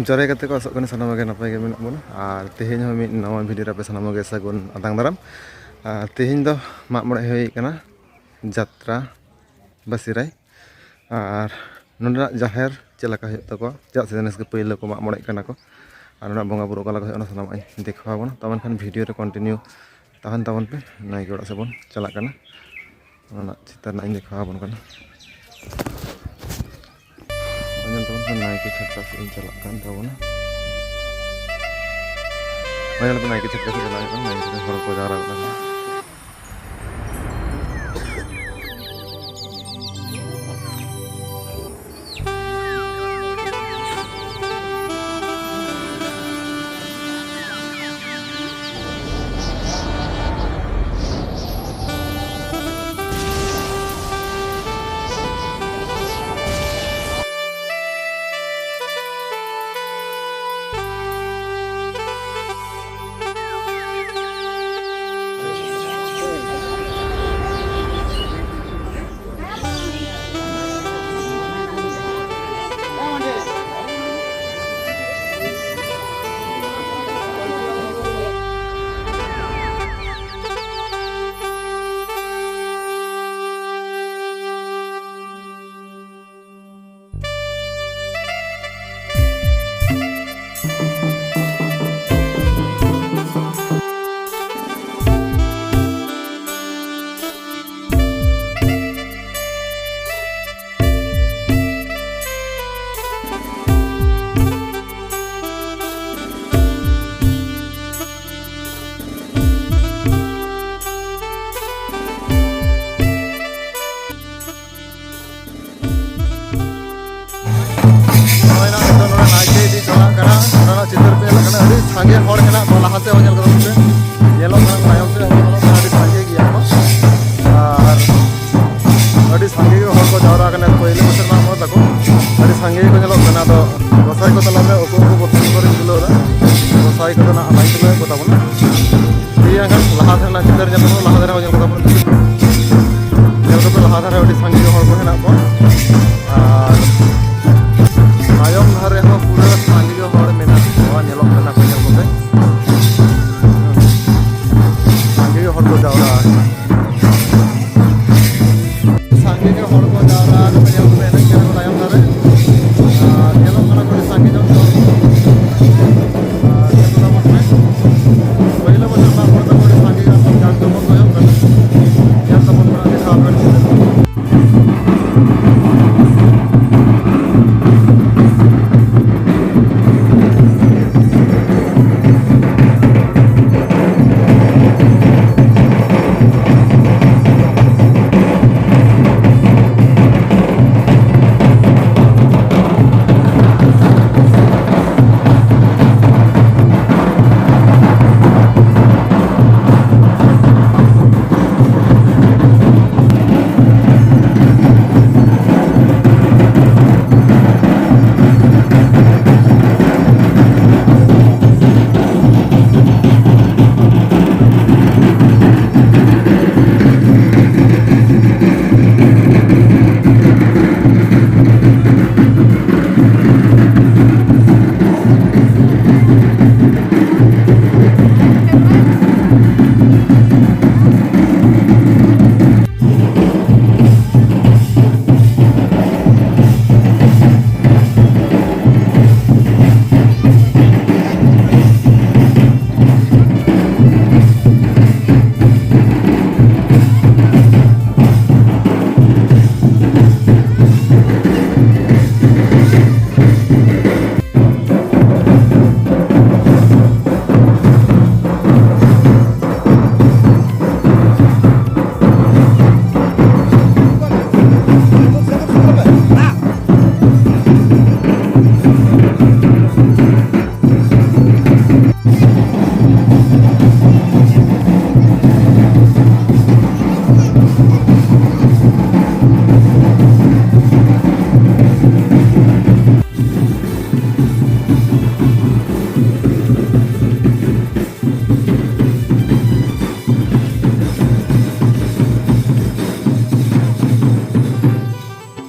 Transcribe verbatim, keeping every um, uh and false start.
ᱡᱚᱦᱟᱨ ᱜᱟᱛᱮ ᱠᱚ, ᱟᱥᱚᱜ ᱠᱟᱹᱱᱟᱹᱧ ᱥᱟᱱᱟᱢ ᱜᱮ ᱱᱟᱯᱟᱭ ᱜᱮ ᱢᱮᱱᱟᱜ ᱵᱚᱱᱟ᱾ ᱟᱨ ᱛᱮᱦᱮᱧ ᱦᱚᱸ ᱢᱤᱫ ᱱᱟᱣᱟ ᱵᱷᱤᱰᱤᱭᱳ ᱨᱮ ᱟᱯᱮ ᱥᱟᱱᱟᱢ ᱜᱮ ᱥᱟᱹᱜᱩᱱ ᱟᱛᱟᱝ ᱫᱟᱨᱟᱢ᱾ ᱟᱨ ᱛᱮᱦᱮᱧ ᱫᱚ ᱢᱟᱜ ᱢᱚᱬᱮ ᱦᱩᱭ ᱠᱟᱱᱟ ᱡᱟᱛᱨᱟ ᱵᱟᱹᱥᱤᱨᱟᱭ᱾ ᱟᱨ ᱱᱚᱸᱰᱮᱱᱟᱜ ᱡᱟᱦᱮᱨ ᱪᱮᱫ ᱞᱮᱠᱟ ᱦᱩᱭᱩᱜ ᱛᱟᱠᱚᱣᱟ, ᱪᱮᱫᱟᱜ ᱥᱮ ᱱᱮᱥ ᱜᱮ ᱯᱳᱭᱞᱳ ᱠᱚ ᱢᱟᱜ ᱢᱚᱬᱮᱜ ᱠᱟᱱᱟ ᱠᱚ᱾ ᱟᱨ ᱱᱚᱸᱰᱮᱱᱟᱜ ᱵᱚᱸᱜᱟ ᱵᱩᱨᱩ ᱚᱠᱟ ᱞᱮᱠᱟ ᱦᱩᱭᱩᱜᱼᱟ, ᱚᱱᱟ ᱥᱟᱱᱟᱢᱟᱜ ᱤᱧ ᱫᱮᱠᱷᱟᱣ ᱟᱵᱚᱱᱟ᱾ ᱛᱚ ᱢᱮᱱᱠᱷᱟᱱ ᱵᱷᱤᱰᱤᱭᱳ ᱨᱮ ᱠᱚᱱᱴᱤᱱᱤᱭᱩ ᱛᱟᱦᱮᱱ ᱛᱟᱵᱚᱱ ᱯᱮ᱾ ᱱᱟᱭᱠᱮ ᱚᱲᱟᱜ ᱥᱮᱫ ᱵᱚᱱ ᱪᱟᱞᱟᱜ ᱠᱟᱱᱟ᱾ ᱚᱱᱟ ᱨᱮᱱᱟᱜ ᱪᱤᱛᱟᱹᱨ ᱨᱮᱱᱟᱜ ᱤᱧ ᱫᱮᱠᱷᱟᱣ ᱟᱵᱚᱱ ᱠᱟᱱᱟ᱾ ᱱᱚᱜᱼᱚᱭ ᱧᱮᱞ ᱛᱟᱵᱚᱱ ᱯᱮ, ᱱᱟᱭᱠᱮ ᱪᱷᱟᱴᱠᱟ ᱥᱮᱫ ᱤᱧ ᱪᱟᱞᱟᱜ ᱠᱟᱱ ᱛᱟᱵᱚᱱᱟ᱾ ᱱᱚᱜᱼᱚᱭ ᱧᱮᱞ ᱯᱮ, ᱱᱟᱭᱠᱮ ᱪᱷᱟᱴᱠᱟ ᱥᱮᱫ ᱪᱟᱞᱟᱜ ᱦᱩᱭᱩᱜ ᱠᱟᱱᱟ, ᱱᱟᱭᱠᱮ ᱪᱷᱟᱴᱠᱟ ᱦᱚᱲ ᱠᱚ ᱡᱟᱣᱨᱟ ᱠᱟᱱᱟ᱾ ᱱᱚᱜᱼᱚᱭ ᱱᱟᱜ ᱱᱤᱛᱚᱜ ᱱᱚᱰᱮ ᱱᱟᱭᱠᱮ ᱤᱫᱤ ᱪᱟᱞᱟᱜ ᱠᱟᱱᱟ᱾ ᱱᱚᱰᱮᱱᱟᱜ ᱪᱤᱛᱟᱹᱨ ᱯᱮ ᱧᱮᱞ ᱠᱟᱱᱟ, ᱟᱹᱰᱤ ᱥᱟᱸᱜᱮ ᱦᱚᱲ ᱦᱮᱱᱟᱜ ᱠᱚᱣᱟ᱾ ᱞᱟᱦᱟ ᱥᱮᱫ ᱦᱚᱸ ᱧᱮᱞ ᱠᱟᱛᱟ ᱯᱮ, ᱧᱮᱞᱚᱜ ᱠᱟᱱᱟ ᱛᱟᱭᱚᱢ ᱥᱮᱫ ᱦᱚᱸ ᱧᱮᱞᱚᱜ ᱠᱟᱱᱟ, ᱟᱹᱰᱤ ᱥᱟᱸᱜᱮ ᱜᱮᱭᱟ ᱠᱚ᱾ ᱟᱨ ᱟᱹᱰᱤ ᱥᱟᱸᱜᱮ ᱜᱮ ᱦᱚᱲ ᱠᱚ ᱡᱟᱣᱨᱟ ᱟᱠᱟᱱᱟ᱾ ᱯᱳᱭᱞᱳ ᱵᱚᱪᱷᱚᱨ ᱢᱟᱜ ᱢᱚᱬᱮ ᱛᱟᱠᱚ, ᱟᱹᱰᱤ ᱥᱟᱸᱜᱮ ᱜᱮᱠᱚ ᱧᱮᱞᱚᱜ ᱠᱟᱱᱟ᱾ ᱟᱫᱚ ᱜᱚᱸᱥᱟᱭ ᱠᱚ ᱛᱟᱞᱟᱨᱮ ᱚᱠᱚᱭ ᱠᱚ ᱵᱚᱨᱛᱚᱢᱟᱱ ᱠᱚᱨᱮᱧ ᱛᱩᱞᱟᱹᱣ ᱮᱫᱟ, ᱜᱚᱸᱥᱟᱭ ᱠᱚᱫᱚ ᱱᱟᱜ ᱵᱟᱹᱧ ᱛᱩᱞᱟᱹᱣᱮᱫ ᱠᱚ ᱛᱟᱵᱚᱱᱟ᱾ ᱴᱷᱤᱠ ᱜᱮᱭᱟ, ᱮᱱᱠᱷᱟᱱ ᱞᱟᱦᱟ ᱫᱷᱟᱨᱮ ᱨᱮᱱᱟᱜ ᱪᱤᱛᱟᱹᱨ ᱧᱮᱞ ᱛᱟᱵᱚᱱ, ᱞᱟᱦᱟ ᱫᱷᱟᱨᱮ ᱦᱚᱸ ᱧᱮᱞ ᱠᱚ ᱛᱟᱵᱚᱱ᱾ ᱧᱮᱞ ᱠᱚᱯᱮ, ᱞᱟᱦᱟ ᱫᱷᱟᱨᱮ ᱟᱹᱰᱤ ᱥᱟᱸᱜᱮ ᱦᱚᱲ ᱠᱚ ᱦᱮᱱᱟᱜ ᱠᱚᱣᱟ, ᱟᱨ ᱛᱟᱭᱚᱢ ᱫᱷᱟᱨᱮ ᱦᱚᱸ ᱯᱩᱨᱟᱹ ᱥᱟᱸᱜᱮ ᱦᱚᱲ ᱠᱚ ᱡᱟᱣᱨᱟ ᱟᱠᱟᱱᱟ᱾